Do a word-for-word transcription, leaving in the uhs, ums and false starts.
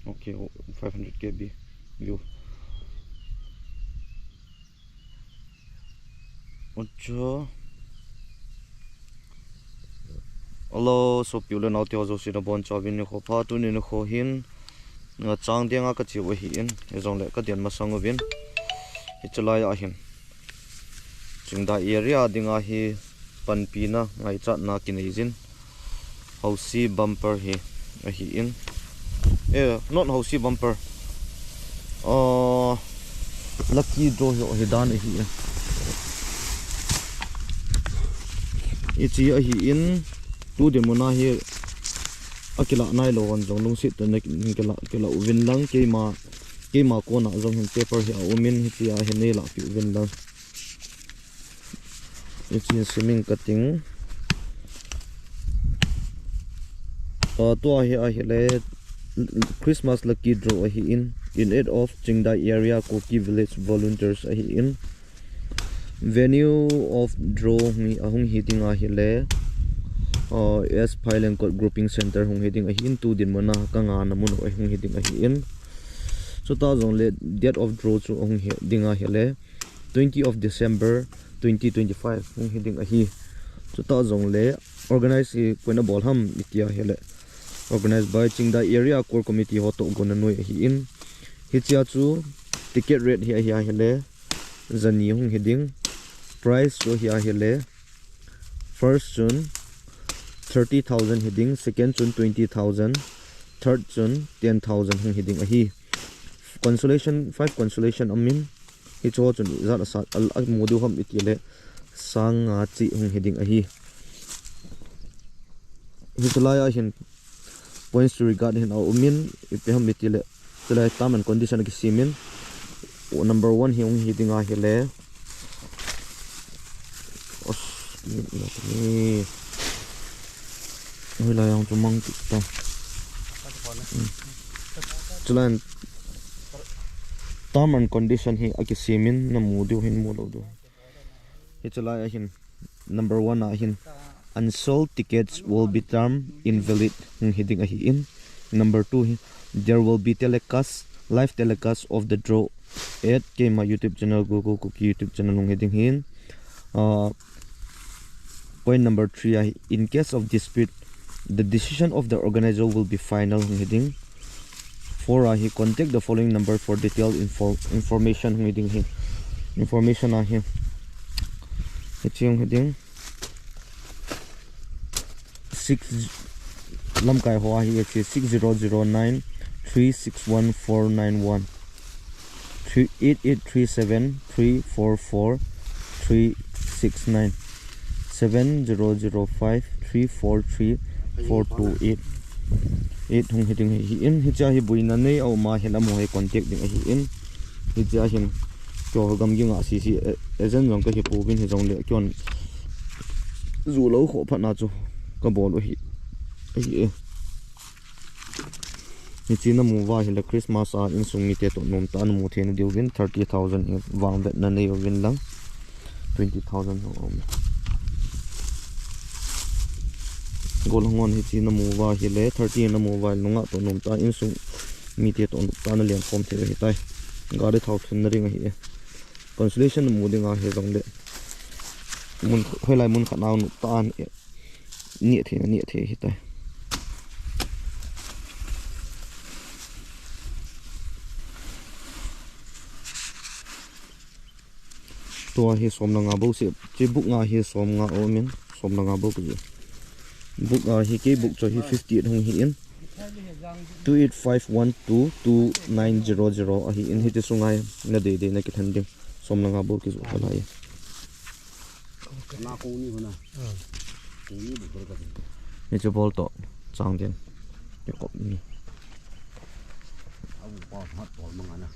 Okay, five hundred K B view. Acha. Hello, sopi u le nao te ho jouse nabonchauvin nikho pha. Tuni nikho hin, nga chang dinga kache u ahin, hijongle kaden masang uvin. Hichelai a hin, Chingdai area dinga hi panpina ngaichatna kinei jin. Housie bumper hi ahin. Eh, not housie bumper. Uh, lucky draw hi ahi dan ahi. Hiche ahin, tu dinmun a hi akilah nailou hon jong lungset tah in kila, kila uvin lang, keima, keima kona jong hin paper hi aumin, hitia hin neilahpeh uvin lang. Hiche swimming kating. Ah, tua hi ahile Christmas lucky draw ahin, in aid of Chingdai area Kuki village volunteers ahin. Venue of draw hi ahung hi ding ahile, uh, S Phailengkot grouping center hung hi ding ahin, tu dinmun a kangahna mun ahung hi ding ahin. Chuta jongle date of draw chu ahung hi ding ahile, twenty of December twenty twenty-five hung hi ding ahi. Chuta jongle organize hi koin abol ham iti ahile, organized by Chingdai Area Core Committee ho toh gonna noi ahin. Hichea chu ticket rate hi ahi ahile, jani hung hi ding. Price chu ahi ahile, first chun thirty thousand hi ding, second chun twenty thousand, third chun ten thousand hung hi ding ahi. Consolation, five consolation amin, hicho chun ijat asa, al, amu diu ham itile, sang nga chi hung hi ding ahi. Hichelai a hin points to regard hin aumin, ipi ham itile, chulai term and condition akisimin, number one hi hung hi ding ahile. Os, ni, ni, ni. Hoilai a chu mang kit ta. Hmm. Chulai term and condition hi akisimin, namu diu hin mu lou diu. Hichelai a hin, number one a hin, unsold tickets will be term invalid hung hi ding ahin. Number two hi, there will be telecast, live telecast of the draw at keima YouTube channel, Gogo Kuki YouTube channel hung hi ding ahin. Uh, point number three a hi, in case of dispute, the decision of the organizer will be final hung hi ding. Four a hi, contact the following number for detailed info, information hung hi ding ahi. Information a hi, hiche hung hi ding. Six, lamkai ho a hi, hiche six zero zero nine three six one four nine one, three eight eight three seven three four four three six nine, seven zero zero five three four three four two eight. Eight hung hi ding ahin, hichea hi boina nei aum a hin amaho hi contact ding ahin. Hichea hin, keiho gamgi nga sisi, eh, agent jong kahi pouvin hijongle, keihon ju lou kho phatna chu kabol u ahi, ahi e. Hiche namu uva ahile Christmas a insung mite toh nomtah a namu theina diuvin thirty thousand hi vangvetna nei uvin lang. Twenty thousand ho aum. Gollhang hon hiche namu uva ahile thirty namu uva ahile nungah toh nomtah a insung mite toh nomtah a nalen khom thei u ahitai. Gari thao thunna ding ahi e. Consolation namu ding ahi jongle, mun, hoilai mun khat a nomtah a neh thei, neh thei ahitai. Tua hi som le nga bou se, hiche book nga hi som nga aumin, som le nga bou kiju. Book a hi kei book chu hi fifty eight hung hi in. Two eight five one two two nine zero zero ahi in, hiche sunga hi nadei dei na kilhen ding. Som le nga bou kiju khalai. Na ko ni hona. Ko ni bu ko ka. Hiche bol toh chang den. Ni kop ni. Abu pa hat bol manga na.